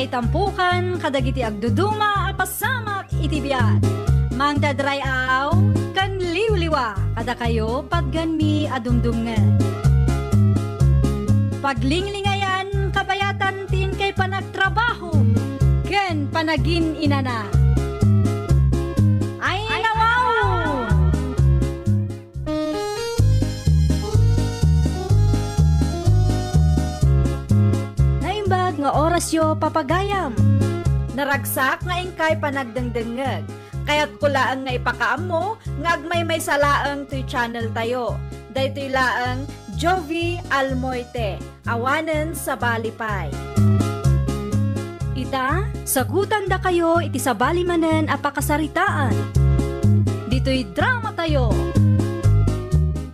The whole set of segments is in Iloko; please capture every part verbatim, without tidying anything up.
Tampukan kadagiti agduduma a pasamak iti biag. Mangted ray-aw ken liwliwa kadakayo patganmi a dumdumngeg. Paglinglingayan kabayatan ti inkay panagtrabaho ken panagin-inana. Ay, nawaw! Naimbag nga orasyo, papagayam. Naragsak nga inkay panagdengdengngeg. Kayatko laeng nga ipakaammo nga agmaymaysa laeng toy channel tayo. Daytoy laeng Jovi Almoite. Awanen sabali pay. Ita, sagutandakayo iti sabali manen a pakasaritaan. Ditoy drama tayo.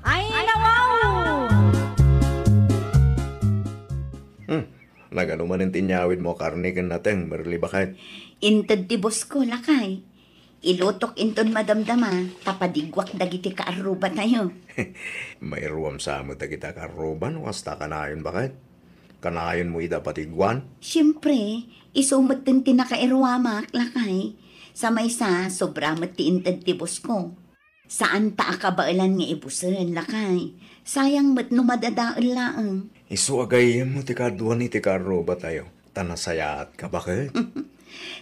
Ay, nawaw! Hmm, nagano manen ti inyawidmo a karne ken nateng, Merly, baket? Inted ti boss ko, lakay. Ilutok inton madamdama, ta padiguak dagiti kaarrubatayo. Mairuam sa met dagiti kaarruba no kasta kanayon, baket? Kanayonmo ida padiguan? Siempre, isu metten ti nakairuamak, lakay. Sa maysa, sobra met ti inted ti boss ko. Saan ta a kabaelan nga ibusen, lakay. Sayang met no madadael laeng. Isu a gayyemmo ti kaaduan iti kaarrubatayo, ta nasayaatka, baket?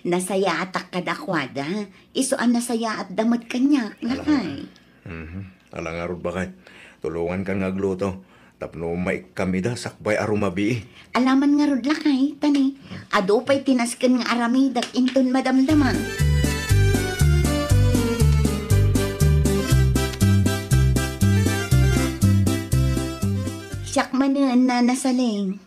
Nasayaatak kadakuada, isu a nasayaatda met kaniak, lakay. Mhm. Ala ngarud, baket. Tulongankan nga agluto tapno maikkam ida sakbay a rumabii. Alaman ngarud, lakay, ta ni, adu pay ti nasken nga aramidek inton madamdama. Siak manen, Nana Saleng.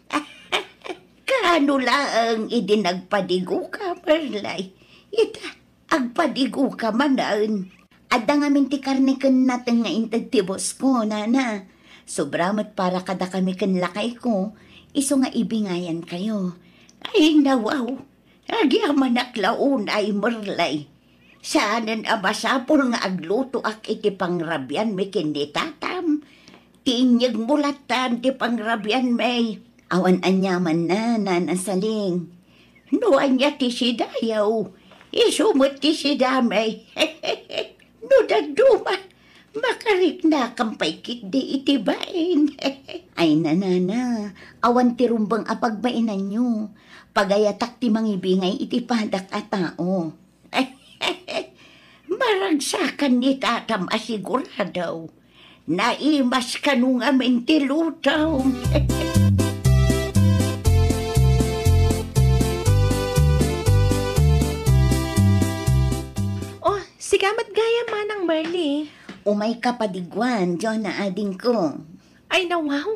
Kaano laeng idi nagpadigoka, Merly? Ita, agpadigoka manen. Adda ngamin ti karne ken nateng nga inted ti boss ko, nana. Sobra met para kadakami ken lakayko, isu nga ibingayankayo. Ay, nawaw. Agyamanak la unay, Merly. Saanen a masapul nga aglutoak iti pangrabianmi ken ni tatam. Ti inyegmo lattan ti pangrabianmi. Awan aniamanna, Nana Saleng. No ania ti sidayo, isu met ti sidami. No dadduma, makariknakam pay ketdi iti bain. Ay, nanana, awan ti rumbeng a pagbainanyo. Pagayatak ti mangibingay iti padak a tao. Maragsakan ni tatam a sigurado. Naimas kano ngamin ti luto. Oh, sika met gayam, Manang Merly. Umayka padiguan, Jonah adingko. Ay, nawaw.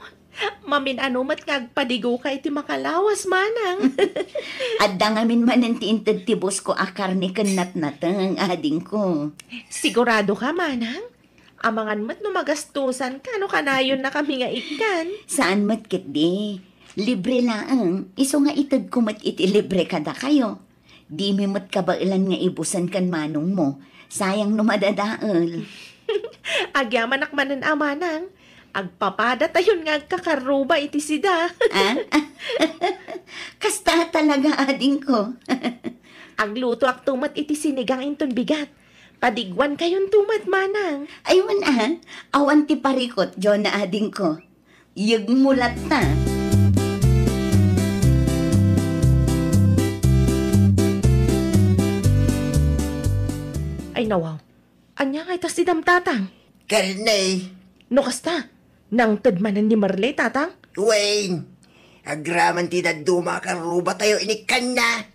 Mamin-ano met nga agpadigoka iti makalawas, Manang. Adda ngamin manen ti inted ti boss ko a karne ken natnateng, adingko. Sigurado ka, Manang? Amangan met no magastusan ka no kanayonnakami nga ikkan. Saan met ketdi. Libre laeng, isu nga itedko met iti libre kadakayo. Dimi met kabaelan nga ibusen ken manongmo. Sayang no madadael. Agyamanak manen a, Manang. Agpapadatayon nga agkakarruba iti sida. Ah? Kasta talaga, adingko. Aglutoakto met iti sinigang inton bigat. Padiguankayonto met, Manang. Ay, wen a. Awan ti parikut, Jonah adingko. Yegmo latta. Ay, nawaw. Ania ngay ta sidam, Tatang? Karne. No kasta, nangted manen ni Merly, Tatang? Wen, agraman ti dadduma a karrubatayo inikkanna.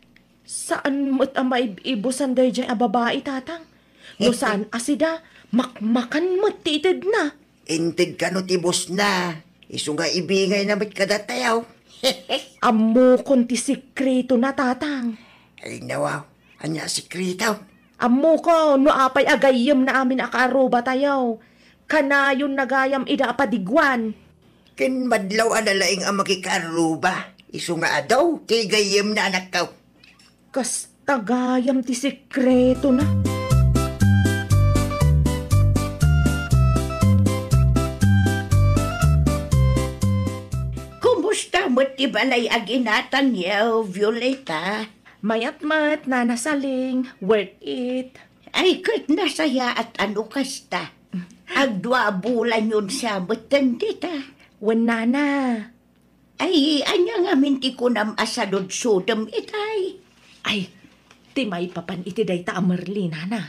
Saan met a maib-ibusan daydiay a babai, Tatang? No saan a sida, makmakan met ti itedna. Inted kano ti boss na. Isu nga ibingayna met kadatayo. Ammokon ti sekretona, Tatang. Ay, nawaw. Ania a sekreto? Ammokon no apay a gayyemna amin a kaarrubatayo. Kanayonna gayam ida a padiguan. Ken madlaw a nalaing a makikaarruba. Isu nga adu ti gayyemna, anakko. Kasta gayam ti sekretona. Kumusta met ti balay a ginatangyo, Violeta? Mayat met, Nana Saling. Worth it. Ay, ket nasayaat a no kasta. Agdua a bulan yon sa metten dita. Wen, Nana. Ay, ania ngamin ti kunam a saludsodem itay? Ay, ti maipapan iti dayta a Merly, Nana.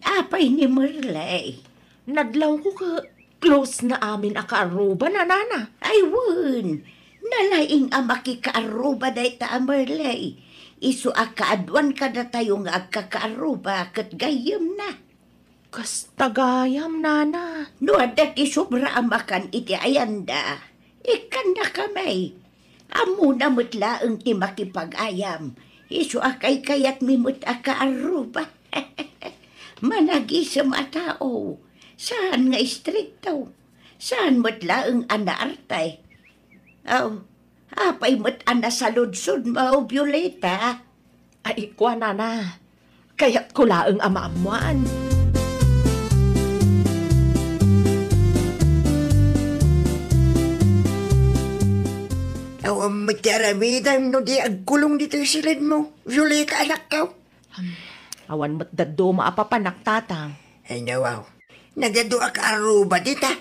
Apay ni Merly? Nadlawko ket close na amin a kaarrubana, Nana. Ay, wen. Nalaing a makikaarruba dayta a Merly. Isu a kaaduan kadatayo nga agkakaarruba ket gayyemna. Kasta gayam, Nana. No adda ti sobra a makan iti ayanda, ikkannakami. Ammona met laeng ti makipag-ayam. Isu a kaykayatmi met a kaarruba. Managisem a tao. Saan nga istrikto. Saan met laeng a naarte. Aw, apay met a nasaludsodmo, Violeta? Ay, kua, Nana. Kayatko laeng a maammuan. Awan met ti aramidem no di agkulong ditoy siledmo, Violeta, anakko. Hmm, awan met dadduma a papanak, Tatang. Ay, nawaw. Nagadu a kaarruba dita.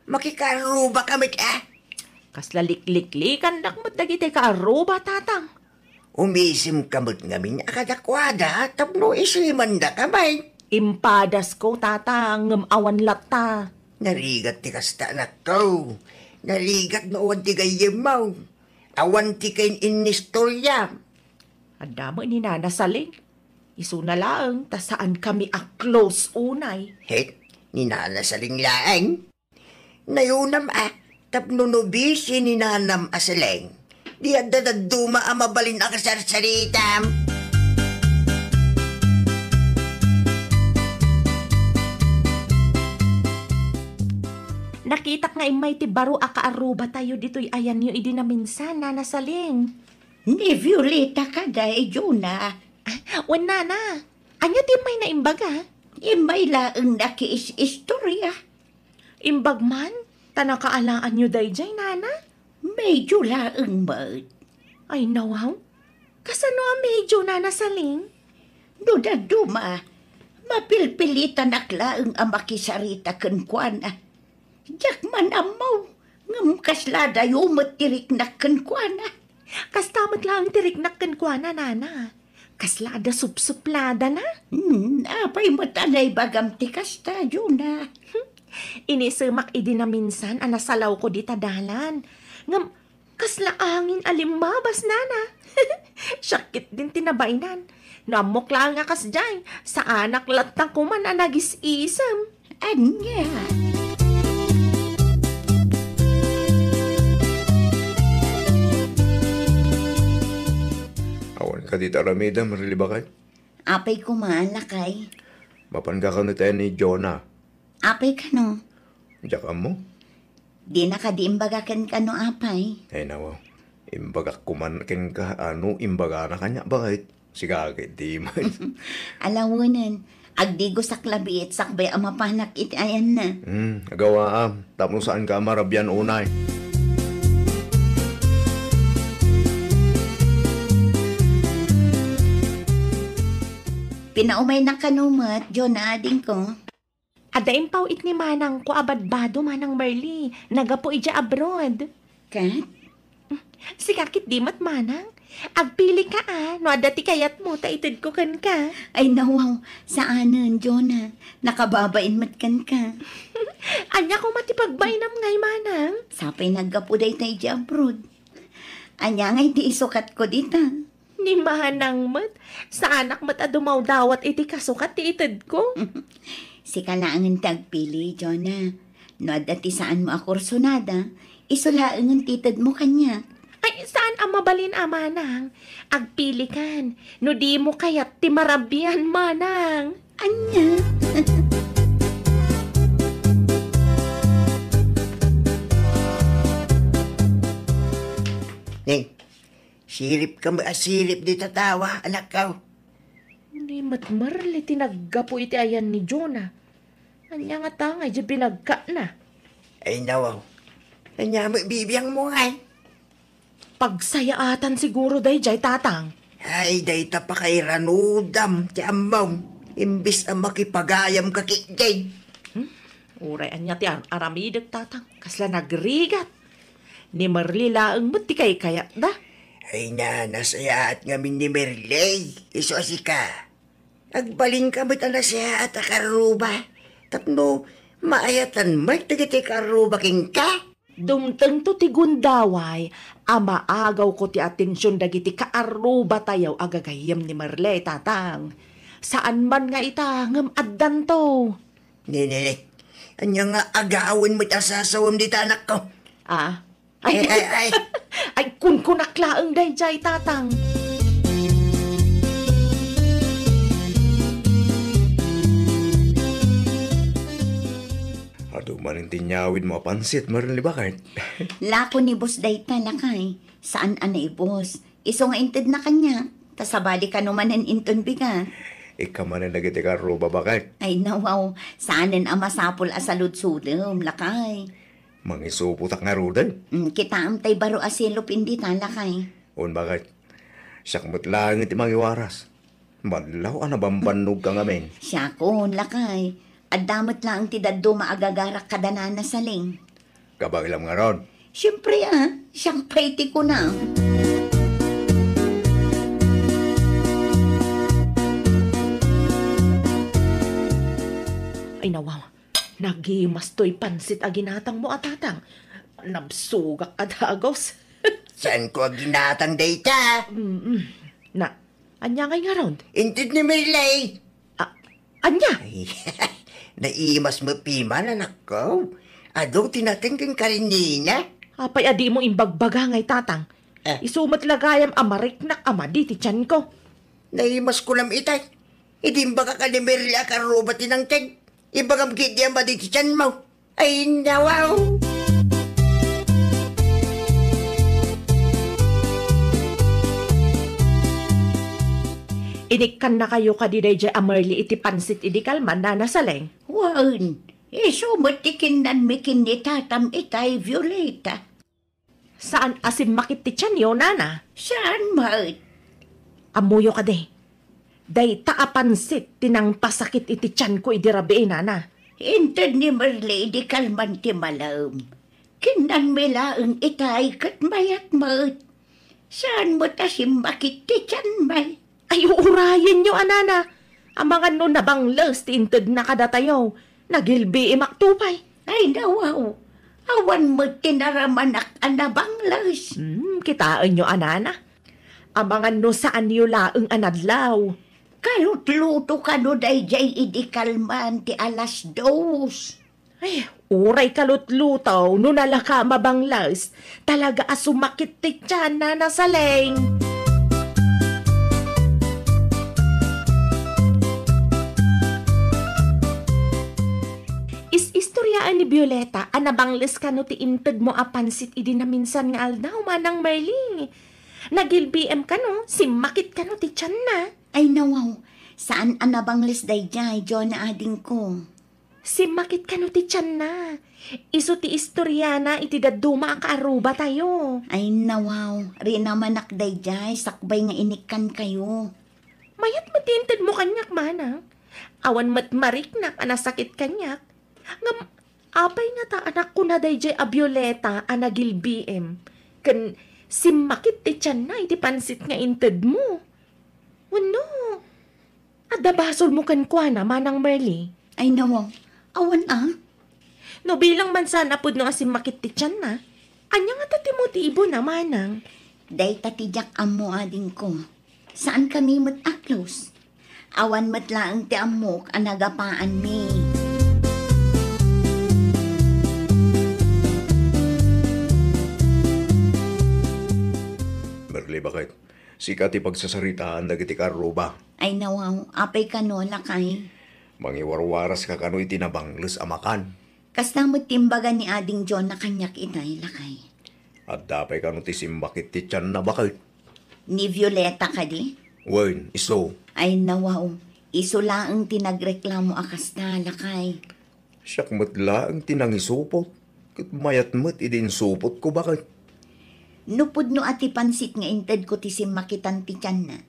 Makikaarruba ka met, a? Kasla likliklikandak met dagiti kaarruba, Tatang. Umisim ka met ngamin a kadakuada tapno isimandaka met. Impadasko, Tatang, ngem awan latta. Narigat ti kasta, anakko. Narigat no awan ti gayyemmo. Awan ti kain-innistorya. Adda met ni Nana Saling. Isuna laeng ta saankami a close unay. Hek, ni Nana Saling laeng? Nayunam a, tapno no bisi ni Nanam a Saling, di adda dadduma a mabalin a kasarsaritam. Nakitak nga immay ti baro a kaarrubatayo ditoy ayanyo idi naminsan, Nana Saling. Ni Violeta kadi, Jonah? Ah, wen, Nana. Ania ti immay na imbaga? Immay laeng nakiis-istorya. Imbag man, ta nakaalaanyo daydiay, Nana? Medyo laeng met. Ay, nawaw. Kasano a medyo, Nana Saling? No dadduma, mapilpilitanak laeng a makisarita kenkuana. Diak man ammo, ngem kasla adayo met ti riknak kenkuana. Kasta met laeng ti riknak kenkuana, Nana. Kasla adda supsupladana. Hmm, apay met a naibagam ti kasta, Jonah? Inisemak idi naminsan a nasalawko dita dalan. Ngem kasla angin a limmabas, Nana. Siak ketdin ti nabaenan. No ammok laeng a kasdiay, saanak latta koman a nagis-isem. Ania? Awan kadi ti aramidem, Merly, baket? Apay koma, lakay? Mapanka kano tayo ni Jonah? Apay kano? Diak ammo. Dina kadi imbaga kenka no apay? Ay, nawaw. Imbagak koman kenka, ano, imbagana kaniak, baket? Sika, ket di man. Alawenen, agdigosak labiit sakbay a mapanak iti ayanna. Hmm, agawaam, tapno saanka a marabian unay. Pinaumaynak kano met, Jonah, adingko. Adda impawit ni manangko a badbado, Manang Merly, nagapu idiay abroad. Ket? Sika ketdi met, manang. Agpilika a, no adda ti kayatmo, ta itedko kenka. Ay, nawaw, saanen, Jonah. Nakababain met kenka. Ania koma ti pagbainam ngay, manang? Sapay naggapu dayta idiay abroad. Ania ngay ti isukatko dita? Ni manang met, saanak met a dumawdawat iti kasukat ti itedko. Sika laengen ti agpili, Jonah. No adda ti saanmo a kursunada, isu laengen ti itedmo kaniak. Ay, saan a mabalin a, manang. Agpilikan. No dimo kayat ti marabian, manang. Ania? Ning, siripka met a sirip dita tawa, anakko. Ni met Merly ti naggapu iti ayan ni Jonah. Ania ngata ngay diay binagkana? Ay, nawaw. Ania met bibiangmo ngay? Agsayaatan siguro dayjay, Tatang. Ay, dayta pakairanudam ti ammom, imbes a makipagayamka ketdi. Hmm? Uray ania ti ar-, aramidek, Tatang. Kasla nagrigat. Ni Merly laeng met ti kaykayatda. Ay na, nasayaat ngamin ni Merly. Isu a sika. Agbalinka met a nasayaat a karruba. Tapno maayatan met dagiti karruba kenka. Dumtengto ti gundaway a maagawko ti atension dagiti kaarrubatayo a gagayyem ni Merly, Tatang. Saan man nga ita, ngem addanto. Ninilik, ania nga agawen met a sasawem dita anakko? Ah? Ay, ay, ay. Ay, kunkunak laeng dayjay, Tatang. Adu manen ti inyawidmo a pansit, Merly, baket? Lako ni boss dayta, lakay. Saan a naibos. Isu nga intedna kaniak, ta sabali kano manen inton bigat. Ikka manen dagiti karruba, baket? Ay, nawaw, saanen a masapul a saludsodem, lakay. Mangisupotak ngaruden? Mm, kitaem tay baro a selopin dita, lakay. Wen, baket? Siak met laeng ti mangiwaras. Madlaw a nabambannogka ngamin. Siakon, lakay. Adda met laeng ti dadduma a gagarak kada Nana Saleng. Kabaelam ngarud? Siempre, a. Siak pay ti kunam. Ay, nawaw. Nagimas toy pansit a ginatangmo a, Tatang. Nabsogak a dagus. Saanko a ginatang dayta? Mm-mm. Na, ania ngay ngarud? Inted ni Merly. A-, ania? Ay, naimas met piman, anakko. Adu ti nateng ken karinina. Apay a dimo imbagbaga ngay, Tatang? Eh. Isu met la gayam a mariknak a madi ti tianko. Naimas kunam itay. Idi imbagak a ni Merly a karruba ti nangted, ibagam ketdi a madi ti tianmo. Ay, nawaw! Inikkannakayo kadi dayjay a Merly iti pansit idi kalman, Nana Saleng? Wen, isu met ti kinnanmi ken ni tatam itay, Violeta. Saan a simmakit ti tianyo, Nana? Saan met? Ammoyo kadi, dayta a pansit ti nangpasakit iti tianko idi rabii, Nana. Inted ni Merly idi kalman ti malem. Kinnanmi laeng itay ket mayat met. Saan met a simmakit ti tianmi. Ay, uurayenyo a, Nana. Amangan no nabangles ti intedna kadatayo. Nagilbiimakto pay. Ay, nawaw. Awan met ti naramanak a nabangles. Hmm, kitaenyo a, Nana. Amangan no saanyo laeng a nadlaw. Kalutluto kano dayjay idi kalman ti alas dos. Ay, uray kalutluto, no nalaka mabangles, talaga a sumakit ti tian, Nana Saleng. Is-istoriaan ni Violeta a nabangles kano ti intedmo a pansit idi naminsan nga aldaw, Manang Merly. Nagilbiim kano, simmakit kano ti tianna. Ay, nawaw, saan a nabangles dayjay, Jonah adingko. Simmakit kano ti tianna. Isu ti istoriana iti dadduma a kaarrubatayo. Ay, nawaw, rinamanak dayjay sakbay nga inikkankayo. Mayat met ti intedmo kaniak, Manang. Awan met mariknak a nasakit kaniak. Ngem, apay ngata a nakuna dayjay a Violeta a nagilbiim ken simmakit ti tianna iti pansit nga intedmo? Wenno, adda basolmo kenkuana, Manang Merly? Ay, nawaw. Awan a. No bilang man saan a pudno a simmakit ti tianna, ania ngata ti motibo na, Manang? Dayta ti diak ammo, adingko. Saankami met a close. Awan met laeng ti ammok a nagapaanmi. Merly, baket? Sika ti pagsasaritaan dagiti karruba. Ay, nawaw, apay kano, lakay? Mangiwarwaraska kano iti nabangles a makan. Kasta met ti imbaga ni Ading Jonah kaniak itay, lakay. Adda pay kano ti simmakit ti tianna, baket? Ni Violeta kadi? Wen, isu. Ay, nawaw, isu laeng ti nagreklamo a kasta, lakay. Siak met laeng ti nangisupot, ket mayat met idi insupotko, baket? No pudno a ti pansit nga intedko ti simmakitan ti tianna,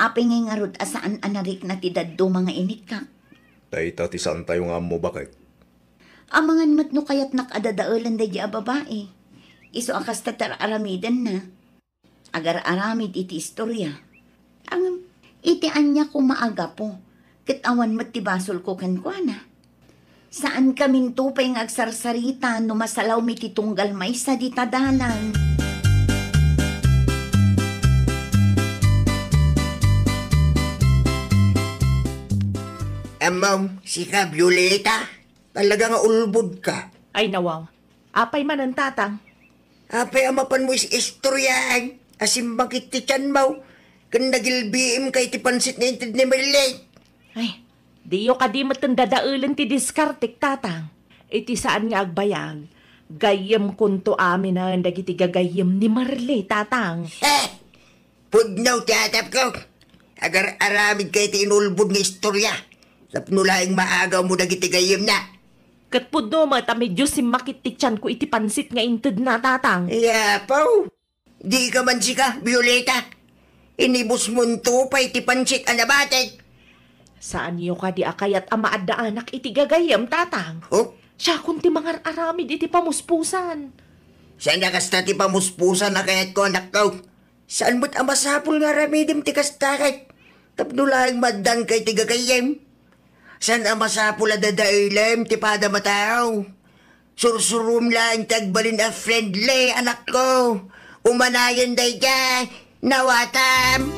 apay ngay ngarud a saan a narikna ti dadduma nga inikkak? Dayta ti saantayo nga ammo, baket. Amangan met no kayatnak a dadaelen daydi a babai. Isu a kasta ti ar-aramidenna. Agar-aramid iti istoria. Ngem, iti ania koma a gapu, ket awan met ti basolko kenkuana. Saankaminto pay nga agsarsarita no masalawmi ti tunggal maysa dita dalan. Ammom, sika, Violeta, talaga nga ulbod ka. Ay, nawaw. Apay manen, Tatang? Apay a mapanmo is-istoriaan a simmakit ti tianmo ken nagilbiim ka iti pansit nga inted ni Merle? Ay, diyo kadi metten dadaelen ti diskartek, Tatang. Iti saan nga agbayag, gayyemkonto aminen dagiti gagayyem ni Merle, Tatang. Eh! Pudno ti atapko. Agar-aramidka iti inulbod nga istoria tapno laeng maagawmo dagiti gayyemna. Ket pudno met a medyo simmakit ti tianko iti pansit nga intedna, Tatang. Yapaw! Dika man sika, Violeta. Inibusmonto pay ti pansit a nabatek. Saanyo kadi a kayat a maaddaanak iti gagayyem, Tatang? Oh? Siakon ti mangar-aramid iti pamuspusan. Saan a kasta ti pamuspusan a kayatko, anakko? Saan met a masapul nga aramidem ti kasta ket tapno laeng maaddaanka iti gagayyem? Saan a masapul a dadaelem ti padam a tao? Sursurom laeng ti agbalin a friendly, anakko. Umanayon daydiay, nawatam.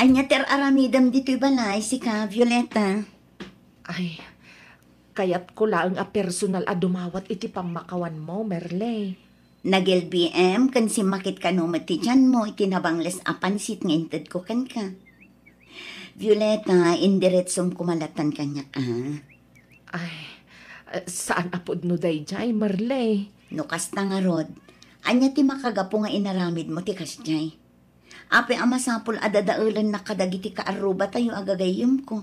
Ania ti ar-aramidem ditoy balay, sika, Violeta? Ay, kayatko laeng a personal a dumawat iti pammakawanmo, Merle. Nag-L B M ken simmakit kano met ti tianmo iti nabangles a pansit nga intedko kenka. Violeta, indiretsom koma latta kaniak, a. Ay, saan a pudno daydiay, Merle. No kasta ngarud, ania ti makagapu nga inaramidmo ti kasdiay? Apay a masapul a dadaelennak kadagiti kaarrubatayo a gagayyemko?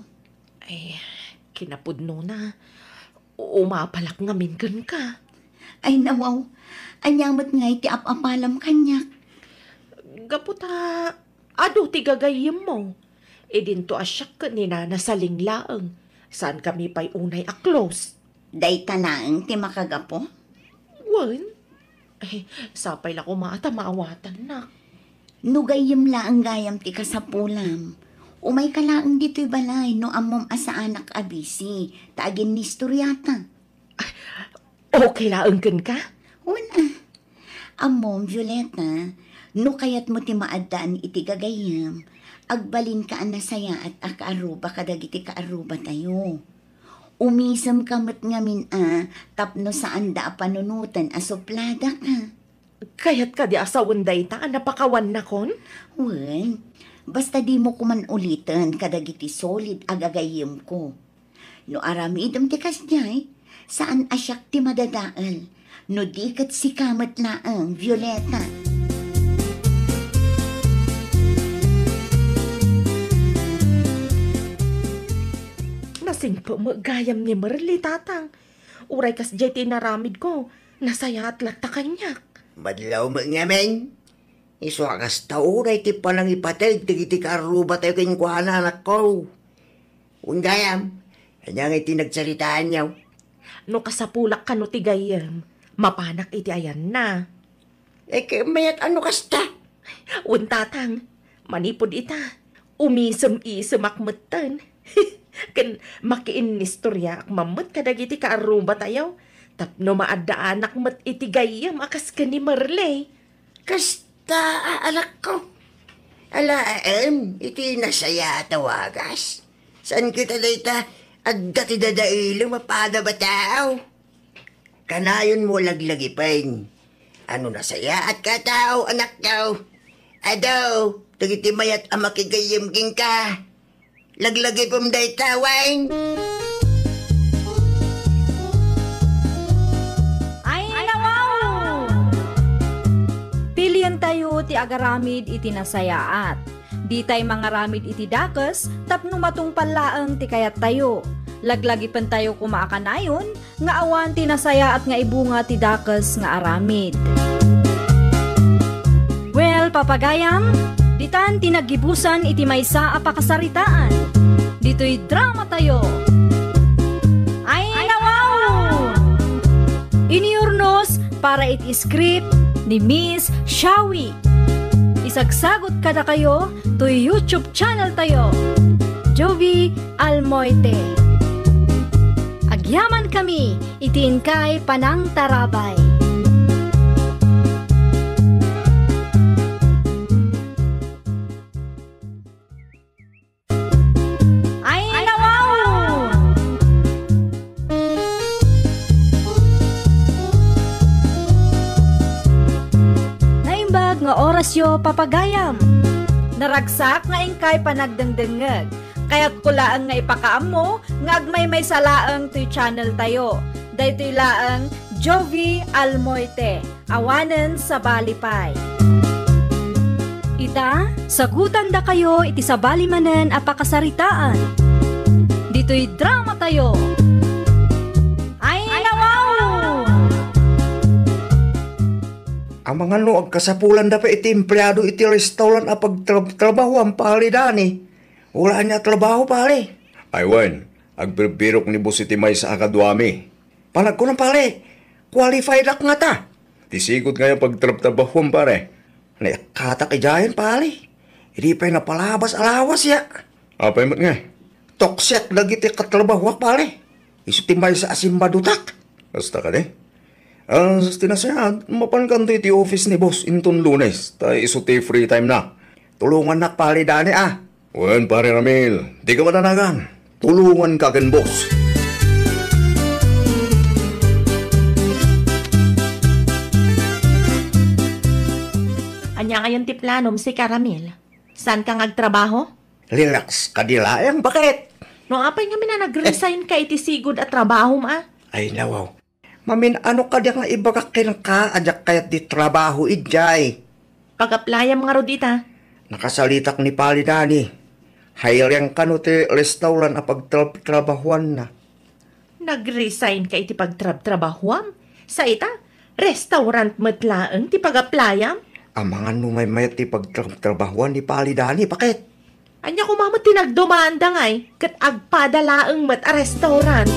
Ay, kinapudnona, umapalak ngamin kenka. Ay, nawaw, ania met ngay ti ap-apalam kaniak? Gapu ta adu ti gagayyemmo. Idinto a siak ken ni Nana Saling laeng. Saankami pay unay a close. Dayta laeng ti makagapu? Wen. Eh, sapay la koma ta maawatannak. No gayyem laeng gayam ti kasapulam, umayka laeng ditoy balay no ammom a saanak a busy, ta aginnistoriata. Okay laeng kenka? Wen a. Ammom, Violeta, no kayatmo ti maaddaan iti gagayyem, agbalinka a nasayaat a kaarruba kadagiti kaarrubatayo. Umisemka met ngamin a tapno saanda a panunoten a supladaka. Kayat kadi a sawen dayta a napakawannakon? Wen, basta dimo koman uliten kadagiti solid a gagayyemko. No aramidem ti kasdiay, saan a siak ti madadael, no di ket sika met laeng, Violeta. Nasingpet met gayam ni Merle, Tatang. Uray kasdiay ti inaramidko, nasayaat latta kaniak. Madlaw met ngamin. Isu a kasta uray ti panangipateg dagiti kaarrubatayo kenkuana, anakko. Wen gayam, ania ngay ti nagsaritaanyo? No kasapulak kano ti gayyem, mapanak iti ayanna. Eh, ket mayat a no kasta? Wen, Tatang, manipud ita, umisem-isemak metten. Ken makiinnistoriaak man met kadagiti kaarrubatayo, tapno maaddaanak met iti gayyem a kas ken ni Merle. Kasta a, anakko. Alaem iti nasayaat a wagas. Saan ket a dayta adda ti dadaelem a padam a tao? Kanayonmo laglagipen a no nasayaatka a tao, anakko. Adu dagiti mayat a makigayyem kenka. Laglagipem dayta, wen. Ay, nawaw! Pilientayo ti agaramid iti nasayaat. Ditay mangaramid iti dakes tapno matungpal laeng ti kayattayo. Laglagipentayo koma a kanayon nga awan ti nasayaat nga ibunga ti dakes nga aramid. Well, papagayam, ditan ti naggibusan iti maysa a pakasaritaan. Ditoy dramatayo. Ay, nawaw! Iniurnos para iti script ni Miss Shawi. Isagsagot kadakayo toy YouTube channel tayo, Jovi Almoite. Agyaman kami iti inkay panangtarabay. Ay, nawaw! Naimbag nga orasyo, papagayam. Naragsak nga inkay panagdengdengngeg. Kayatko laeng nga ipakaammo nga agmaymaysa laeng toy channel tayo. Daytoy laeng Jovi Almoite. Awanen sabali pay. Ita, sagutandakayo iti sabali manen a pakasaritaan. Ditoy dramatayo. Ay, nawaw! Amangan no agkasapulanda pay iti empleado iti restaurant a pagtrab-, trabahoan, Pare Dani. Wala ania trabaho, pare. Ay, wen, agbirbirok ni boss iti maysa a kaduami. Panagkunan, pare, qualified ak ngata. Ti sigud nga pagtrabtrabahuam, pare. Naikkatak idiayen, pare. Idi pay napalabas a lawas, ya. Apay met nga? Toxic dagiti katrabahoak, pare. Isu ti maysa a simmadutak. Basta kadi? Ah, ti nasayaat, mapankanto iti office ni boss inton Lunes, ta isu ti free time na. Tulongannak, pare Dani, a. Wen, pare Ramil, dika madanagan. Tulonganka ken boss. Ania ngayen ti planom, sika, Ramil? Saanka nga agtrabaho? Relax kadi laeng, baket. No apay ngamin a nag-resign ka iti sigud a trabahom, a? Ay, nawaw. Mamin-ano kadi nga ibagak kenka a diak kayat ti trabaho idiay? Pag-applyam ngarud ita. Nakasalitak ni Pare Dani. Hiring kano ti restaurant a pagtrabtrabahuanna. Nag-resign ka iti pagtrabtrabahuam? Sa ita, restaurant met laeng ti pag-applyam? Amangan no maymayat ti pagtrabtrabahuan ni Pare Dani, baket. Ania koma met ti nagdumanda ngay, ket agpada laeng met a restaurant.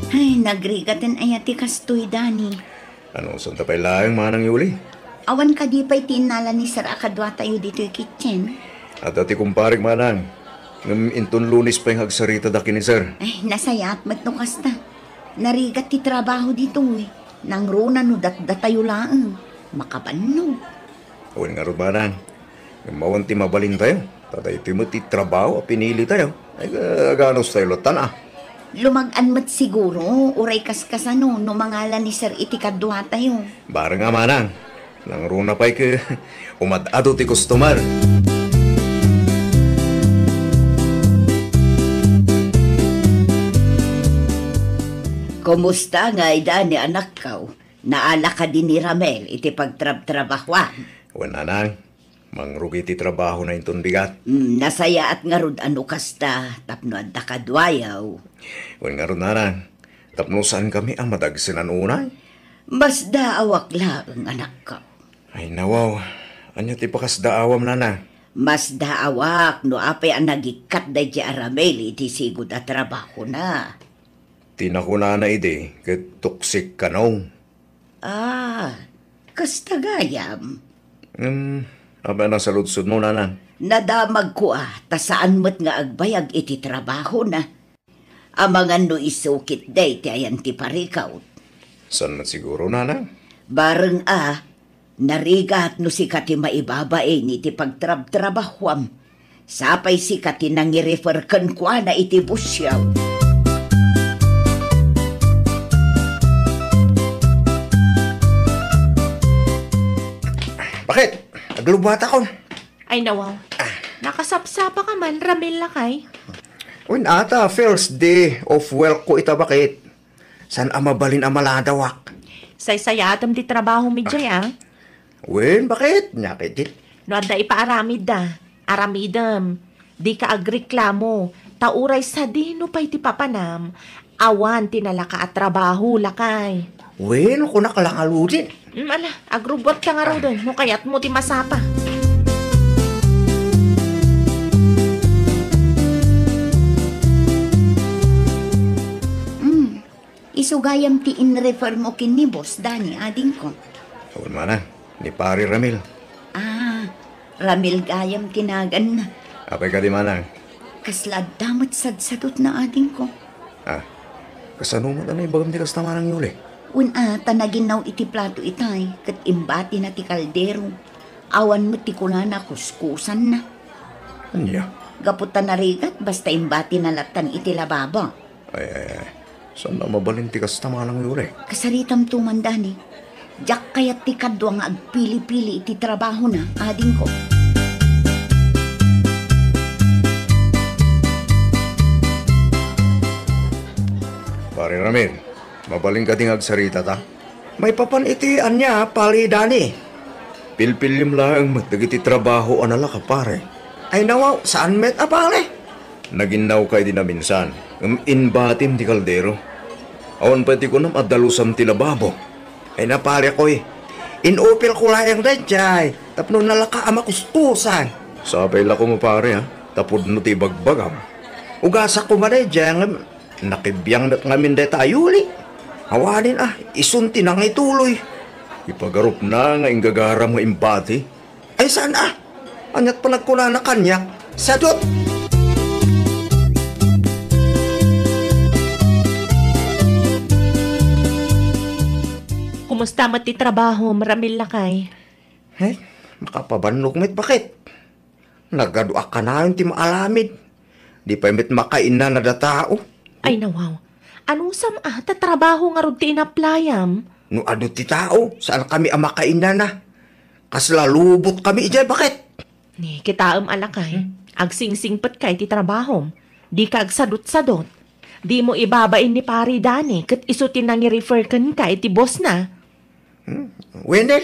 Ay, nagrigaten aya ti kastoy, Dani. Ano, santa pay laeng, Manang Yuli? Awan kadi pay ti innala ni Sir a kaduatayo ditoy kitchen? Adda ti kumparek, Manang. Ngem inton Lunes pay nga agsaritada ken ni Sir. Ay, nasayaat met no kasta. Narigat ti trabaho ditoy. Nangruna no datdatayo laeng. Makabannog. Wen ngarud, Manang. Ngem awan ti mabalintayo. Ta daytoy met ti trabaho a pinilitayo. Ay, aganos tayo latan, a. Lumag-an met siguro, uray kaskasano, no mangala ni Sir iti kaduatayo. Bareng a, Manang. Nangruna pay ket umad-adu ti customer. Kumusta ngay, Dani, anakko? Naala kadi ni Ramil iti pagtrabtrabahuan? Wen, Nanang. Mangrugi ti trabahona inton bigat. Mm, nasayaat ngarud a no kasta, tapno adda kaduayo. Wen ngarud, Nanang, tapno saankami a madagsenan unay. Masdaawak laeng, anakko. Ay, nawaw. Ania ti pakasdaawam, Nanang? Masdaawak no apay a nagikkat daydiay a Ramil iti sigud a trabahona. Ti nakunana idi ket toxic kano. Ah, kasta gayam? Hmm, apay a nasaludsodmo, Nanang? Nadamagko a, ta saan met nga agbayag iti trabahona. Amangan no isu ketdi ti ayan ti parikawt. Saan met siguro, Nanang? Bareng a, narigat no sika ti maibabain iti pagtrabtrabahuam. Sapay sika ti nangirefer kenkuana iti busyaw. Baket? Aglubuatakon. Ay, nawaw. Nakasapsapa ka man, Ramil, lakay. Wen, ata, first day of work ko ita, baket. Saan a mabalin a maladawak? Saysayaatem ti trabahom idiay, a? Wen, baket? Nia ket, No adda ipaaramidda, aramidem. Dika agreklamo, ta uray sadino pay ti papanam, awan ti nalaka a trabaho, lakay. Wen, kunak la ngaruden. Mm, ala, agrubbuatka ngaruden, no kayatmo ti masapa. Mm, isu gayam ti inrefer mo ken ni Boss Danny, adingko. Wen, manang, ni Pare Ramil. Ah, Ramil gayam ti naganna. Apay kadi, manang? Kasla adda met sadsadotna, adingko. Ah, kasano met a naibagam ti kasta, Manang Yuli? Wen a, ta naginnaw iti plato itay, ket imbatina ti kaldero. Awan met ti kunana kuskusanna. Ania? Gapu ta narigat, basta imbatina lattan iti lababo. Ay, ay, ay. Saan a mabalin ti kasta, Manang Yuli? Kasaritam to man, Danny. Diak kayat ti kadua nga agpili-pili iti trabahona, adingko. Pare Ramil, mabalin kadi nga agsaritata? Maipapan iti ania, Pare Danny? Pilpiliem laeng met dagiti trabaho a nalaka, pare. Ay nawaw, saan met a pare? Naginnawka idi naminsan, ngem imbatim ti kaldero. Awan pay ti kunam a dalusam ti lababo. Ay na, pare koy, inupilko laeng daydiay tapno nalaka a makuskusan. Sapay la koma, pare, a, ta pudno ti ibagbagam. Ugasak koma daydiay, ngem nakibiang met ngamin dayta a Yuli. Awanen a, isun ti nangituloy. Ipagarupna nga inggagaram nga imbati. Ay, saan a? Ania't panagkunana kaniak? Sadut! Kumusta met ti trabaho, Ramil, lakay? Ay, makapabannog met, baket. Nagadu a kanayon ti maaramid. Di pay met makainnana da tao. Ay, nawaw. Anusam a, ta trabaho ngarud ti inaplayam? No adu ti tao, saan kami a makainnana. Kasla lubot kami idiay, baket. Ni, kitaem a lakay, hmm? Agsingsingpet ka iti trabahom. Di ka agsadot-sadot. Di mo ibabain ni Pare Danny ket isu ti nangi-refer kenka iti boss na. Hmm? Wender?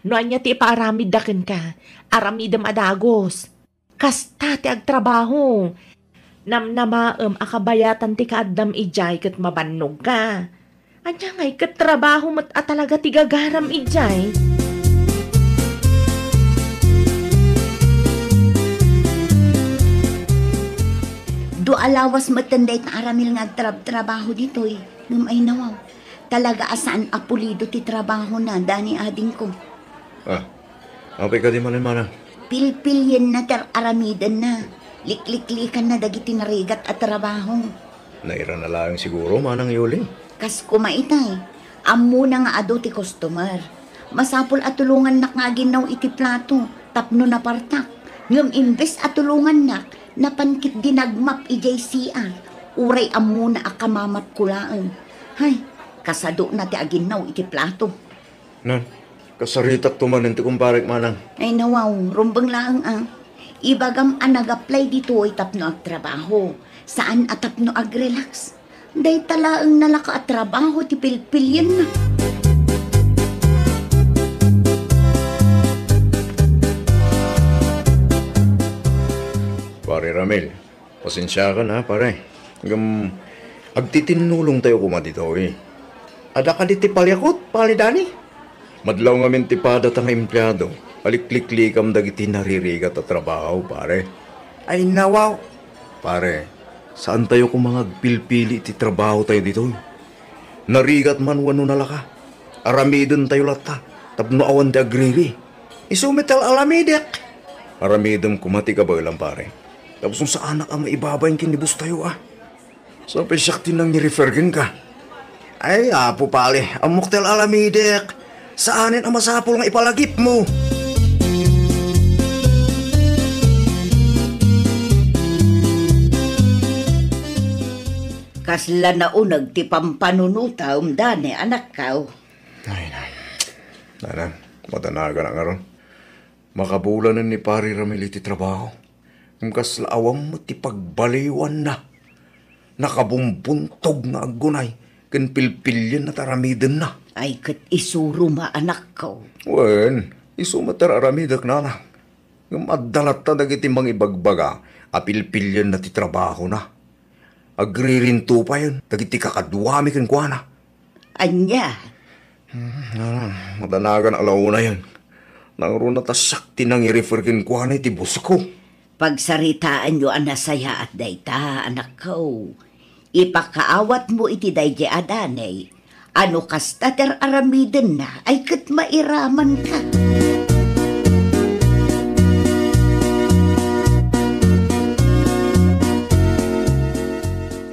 No ania ti ipaaramidda kenka, aramidem a dagus. Kasta ti agtrabaho. Namnamaem a kabayatan ti kaaddam idiay ket mabannogka. Ania ngay ket trabaho met a talaga ti gagaram idiay? Dua a lawas metten dayta a Ramil nga agtrab-trabaho ditoy. Ngem ay nawaw. Talaga a saan a pulido ti trabahona, Danny, adingko. Ah, apay kadi manen, manang? Pilpilienna ti ar-aramidenna. Likliklikanna dagiti narigat a trabaho. Nairana laeng siguro, Manang Yuli. Kas koma itay, ammona nga adu ti customer. Masapul a tulongannak nga aginnaw iti plato tapno napartak. Ngem imbes a tulongannak, napan ketdi nagmap idiay C R. Uray ammona a kamamapko laeng. Hay, kasadona ti aginnaw iti plato. Nan, kasaritakto manen ti kumparek, manang. Ay, nawaw, rumbeng laeng a. Ibagam a nag-apply ditoy tapno agtrabaho, saan a tapno agrelax. Dayta laeng nalaka a trabaho ti pilpilienna. Pare Ramil, pasensiakan a, pare. Ngem, agtitinnulongtayo koma ditoy. Adda kadi ti paliakut, Pare Danny? Madlaw ngamin ti padata nga empleado, alikliklikam dagiti naririgat a trabaho, pare. Ay, nawaw! Pare, saantayo koma nga agpilpili ti trabahotayo ditoy. Narigat man wenno nalaka, aramidentayo latta tapno awan ti agriri. Isu met ti al-aramidek. Aramidem koma ti kabaelam, pare. Tapos no saanak a maibabain ken ni boss tayo, a. Sapay siak ti nangi-refer kenka. Ay, Apo, pare, ammok ti al-aramidek. Saanen a masapul nga ipalagipmo. Kasla nauneg ti pampanunotam, Danny, anakko. Ay, na. Nana, madanagan a ngarud. Makabulanen ni Pare Ramil iti trabaho. Ngem kasla awan met ti pagbaliwanna. Nakabumbuntog nga aggunay ken pilpilienna ti aramidenna. Ay, ket isuro, ma, anakko. Wen, isu met ti ar-aramidek, nana. Ngem adda latta dagiti mangibagbaga a pilpilienna ti trabahona. Agririnto payen dagiti kakaduami kenkuana. Ania? Hmm, ah, madanagan a launayen. Nangruna ta siak ti nangirefer kenkuana iti bosko. Pagsaritaanyo a nasayaat dayta, anakko. Ipakaawatmo iti daydi a Dani a no kasta ti ar-aramidenna ay ket mairamanka.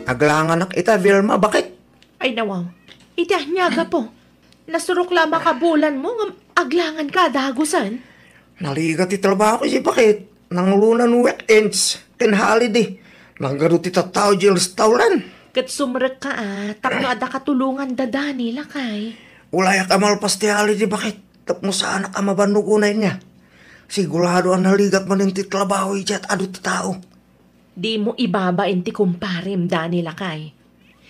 Aglanganak ita, Vilma, baket? Ay, nawaw. Iti ania, gapu? Nasurok la makabulanmo ngem aglanganka a dagusen? Naligat ti trabaho iti baket. Nangrunan weekends ken holiday. Nagadu ti tattao iti restaurant. Ket sumrekka a, tapno adda katulonganda Dani, lakay. Ulayak a malpas ti holiday baket. Tapno saanak a mabannog unay niya. Sigurado a naligat manen ti trabaho idiay adu ti tao. Dimo ibabain ti kumparem, Dani, lakay.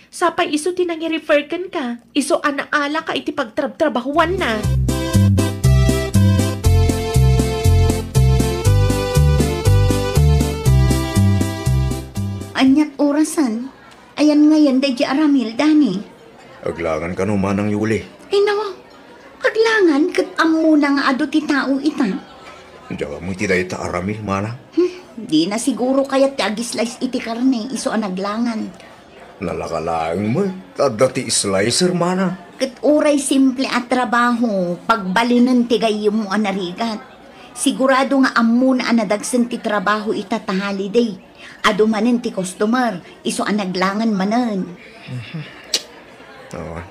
Sapay isu ti nangirefer kenka, isu a naalaka iti pagtrabtrabahuanna. Aniat orasen? Ayan ngayen daydi a Ramil, Dani? Aglangan kano, Manang Yuli? Ay, nawa. Aglangan ket ammona nga adu ti tao ita. Diak ammo iti dayta a Ramil, Manang. Hmm, dina siguro kayat ti agislice iti karne isu a naglangan. Nalaka laeng met, adda ti slicer, Manang. Ket uray simple a trabaho, pagbalinen ti gayyemmo a narigat. Sigurado nga ammona a nadagsen ti trabaho ita ta holiday. Adu manen ti customer, isu a naglangan manen. Mhm. Awan.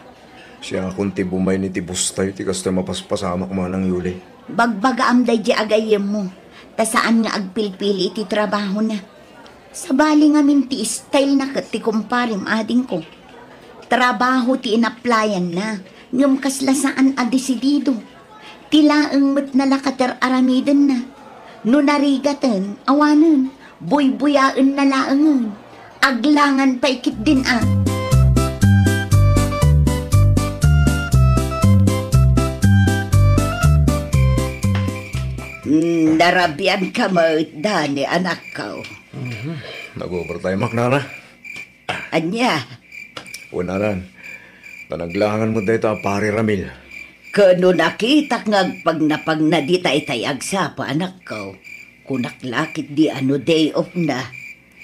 Siakon ti bumayni ti bustayo ti kastoy mapaspasamak, Manang Yuli. Bagbagaam daydi a gayyemmo, ta saan nga agpilpili iti trabahona. Sabali ngamin ti style na ket ti kumparem, adingko. Trabaho ti inaplayanna, ngem kasla saan a desidido. Ti laeng met nalaka ti ar-aramidenna. No narigaten, awanen, buybuyaenna laengen. Aglangan pay ketdin a. Hmm, narabian ka met, Dani, anakko. Mhm. Nag-overtime ak, nana. Ania? Wen, anan, ta naglangan met dayta a Pare Ramil. Ket no nakitak nga agpagnapagna dita itay agsapa, anakko, kunak la ketdi a no day off na.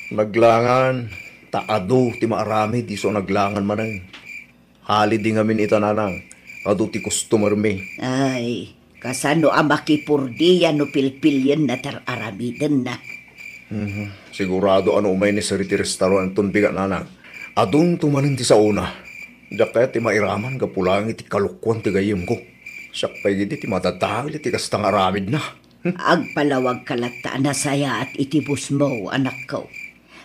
Naglangan, ta adu ti maaramid isu a naglangan manen. Holiday ngamin ita, nanang, adu ti customer mi. Ay, kasano a makipurdia no pilpilienna ti ar-aramidenna? Mhm. Sigurado a no umay ni sir iti restauranton, bigat, nanang, adunto manen ti saona. Diak kayat ti mairaman gapu laeng iti kalokoan ti gayyemko. Siak pay ketdi ti madadael iti kasta nga aramidna. Agpalawagka latta a nasayaat iti busmo, anakko.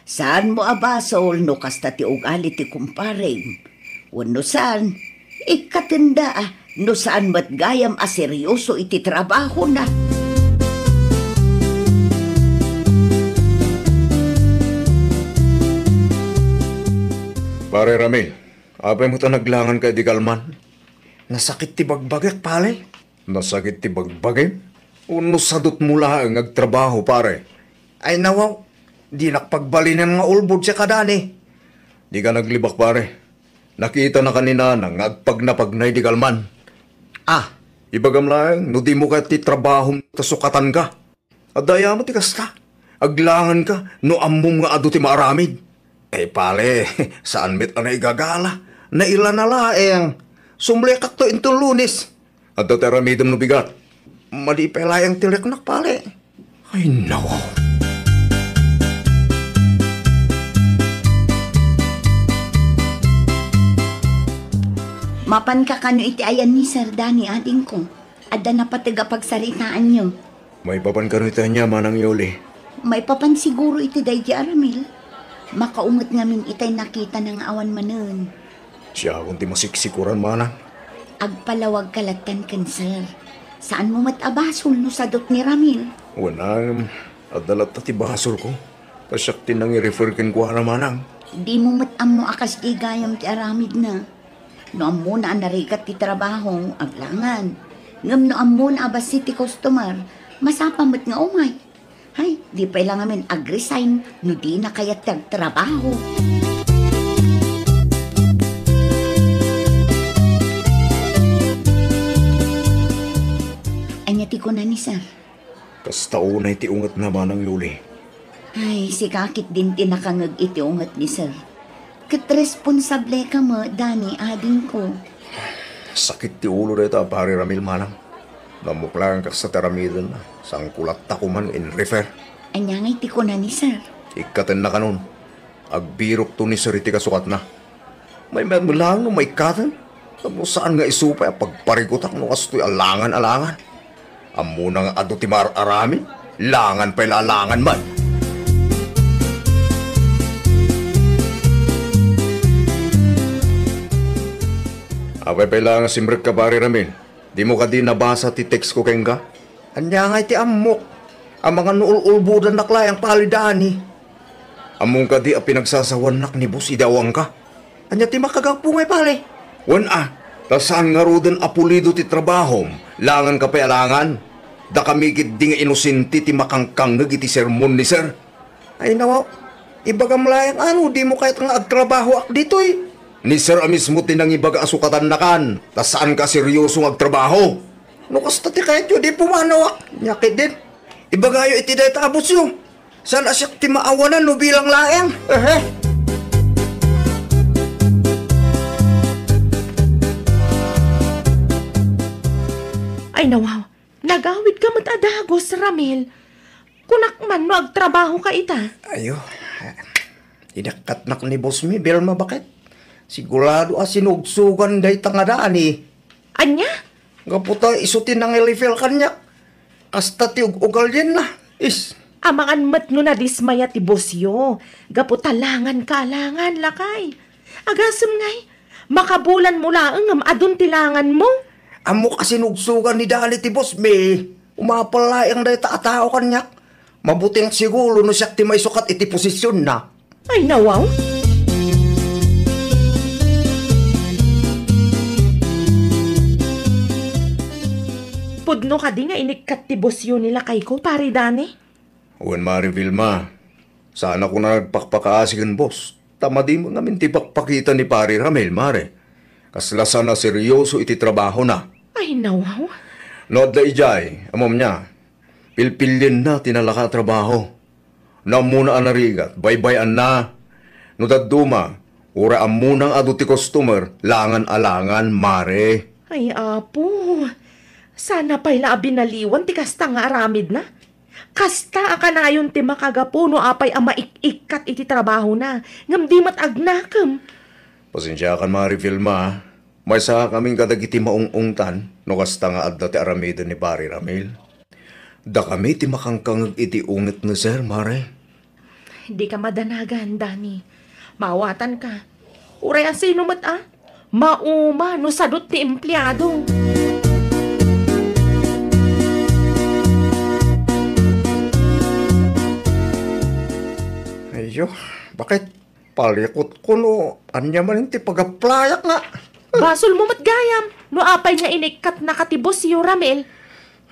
Saanmo a basol no kasta ti ugali ti kumparem. Wenno saan, ikkatenda a no saan met gayam a serioso iti trabahona. Pare Ramil, apay met a naglanganka idi kalman? Nasakit ti bagbagek, pare. Nasakit ti bagbagem? Wenno sadutmo laeng nga agtrabaho, pare? Ay, nawaw, dinak pagbalinem nga ulbod siak a Dani. Dika naglibak, pare. Nakitanaka ni nanang nga agpagnapagna idi kalman. Ah, ibagam laeng no dimo kayat ti trabahom ta sukatanka. Adda aya met ti kasta? Aglanganka no ammom nga adu ti maaramid. Eh, pare, saan met a naigagala? Nailana laeng. Sumlekakto inton Lunes. Adda ti aramidem no bigat. Madi pay laeng ti leknak, pare. Ay, nawaw. Mapanka kano iti ayan ni Sir Danny, adingko? Adda napateg a pagsaritaanyo. Maipapan kano iti ania, Manang Yoli? Maipapan siguro iti daydi a Ramil. Makaunget ngamin itay nakitana nga awan manen. Siakon ti masiksikuran, Manang. Agpalawagka lattan ken Sir. Saanmo met a basol no sadut ni Ramil. Wen, adda latta ti basolko. Ta siak ti nangirefer kenkuana, Manang. Dimo met ammo a kasdi gayam ti aramidna. No ammona a narigat ti trabaho, aglangan. Ngem no ammona a bassit ti customer, Masapa met nga umay. Hay, di pay la ngamin ag-resign no dina kayat ti agtrabaho. Ania ti kuna ni sir? Kasta unay ti ungetna, Manang Yuli. Ay, sika ketdin ti nakangeg iti unget ni sir. Ket responsable ka met, Dani, adingko. Sakit ti ulo dayta, Pari Ramil, manang. Nammok laeng kasta ti aramidenna. Sangkulatta koman nga in-refer. Ania ngay ti kuna ni sir? Ikkatenna kanon. Agbirokto ni sir iti kasukatna. Maymayat met laeng no maikkaten. Tapno saan nga isu pay a pagparigutak no kastoy a langan a langan. Ammona nga adu ti maar-aramid, langan pay la a langan man. Apay pay la nga simrekka, Pari Ramil? Dimo kadi nabasa ti text ko kenka? Ania ngay ti ammok? Amangan no ul-ulbodannak laeng, Pari Dani. Ammom kadi a pinagsasawannak ni boss idi awangka? Ania ti makagapu ngay, pare? Wen a, ta saan ngaruden a pulido ti trabahom, langan ka pay a langan. Dakami ketdi nga inosente ti makangkangngeg iti sermon ni sir. Ay, nawaw, ibagam laeng a no dimo kayat nga agtrabahoak ditoy. Ni sir a mismo ti nangibaga a sukatannakan, ta saan ka serioso nga agtrabaho. No kasta ti kayatyo, di pumanawak. Nia ketdin, ibagayo iti dayta a bossyo. Saan a siak ti maawanan no bilang laeng? Ehe. Ay, nawaw. Nagawid ka met a dagus, Ramil. Kunak man no agtrabaho ka ita. Ayo. Inakkatnak ni boss mi, Vilma, baket. Sigurado a sinugsugan dayta nga Dani. Ania? Gapu ta isu ti nangilifil kaniak. Kasta ti ug-ugalyenna. Is. Amangan met no nadismaya ti bossyo. Gapu ta langan ka a langan, lakay. Agasem ngay, makabulan mo laeng ngem adun ti langan mo. Ammok a sinugsugan ni Dani ti boss mi. Umapal laeng dayta a tao kaniak. Mabuting siguro no siak ti maisukat iti posisionna. Ay, nawaw. Pudno kadi nga inikkat ti bossyo ni lakayko, Pari Dani? Wen, Mari Vilma, saan a kona nagpakpakaasi ken boss, ta madi met ngamin ti pakpakita ni Pari Ramil, Mari. Kasla saan a serioso iti trabahona. Ay, nawaw. No adda idiay, ammom nia, pilpilienna ti nalaka a trabaho. No ammona a narigat, baybay-anna. No dadduma, uray ammona nga adu ti customer, langan a langan, Mari. Ay, Apo, saan a pay la a binaliwan ti kasta nga aramidna. Kasta a kanayon ti makagapu no apay a maik-ikkat iti trabahona, ngem di met agnakem. Pasensiakan, Mari Vilma. Maysa kamin kadagiti maung-ungtan no kasta nga adda ti aramiden ni Pari Ramil. Dakami ti makangkangeg iti unget ni Sir, Mari. Dika madanagan, Dani. Maawatanka. Uray a sino met a mauma no sadut ti empleado. Ayyo, bakit? Palikot ko no ania manen ti pag-applyak nga. Basolmo met gayam no apay nga inikkatnaka ti bossyo, Ramil.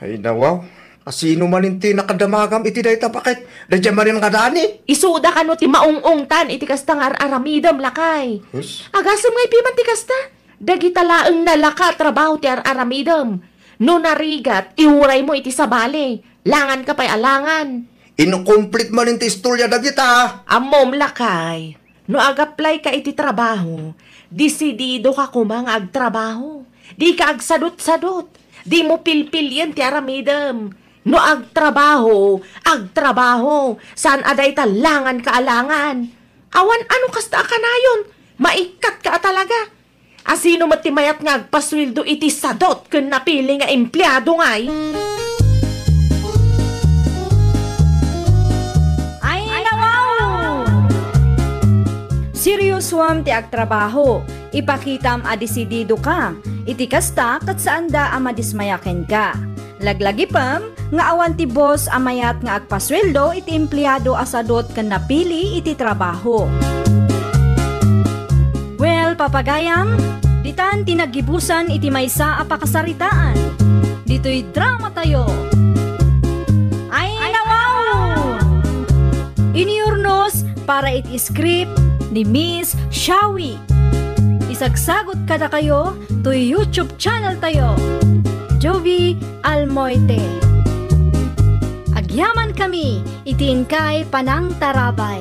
Ay, nawaw. Asino manen ti nakadamagam iti dayta, bakit? Daydiay manen nga Dani? Isuda kano ti maung-ungtan iti kasta nga ar-aramidem, lakay. Hus? Agasem nga ipiman ti kasta. Dagita laeng nalaka a trabaho ti ar-aramidem. No narigat, iuraymo iti sabali. Langanka pay a langan. Inukumplit manen ti istorya dagita. Ammom, lakay. No agaplayka iti trabaho, disididoka koma nga agtrabaho. Dika agsadutsadut. Dimo pilpilien ti aramidem. No agtrabaho, agtrabaho. Saan a dayta langanka a langan. Awan a no kasta a kanayon, maikkatka a talaga. Asino met ti mayat nga agpasueldo iti sadut ken napili nga empleado ngay? Ay, nawaw! Seriosoam ti agtrabaho. Ipakitam a disididoka. Iti kasta, ket saanda a madismaya kenka. Laglagipem nga awan ti boss a mayat nga agpasueldo iti empleado a sadut ken napili iti trabaho. Well, papagayam, ditan ti naggibusan iti maysa a pakasaritaan. Ditoy dramatayo. para iti script ni Miss Shawi. Isagsagut kadakayo toy YouTube channel tayo, Jovie Almoite. Agyaman kami iti inkay panangtarabay.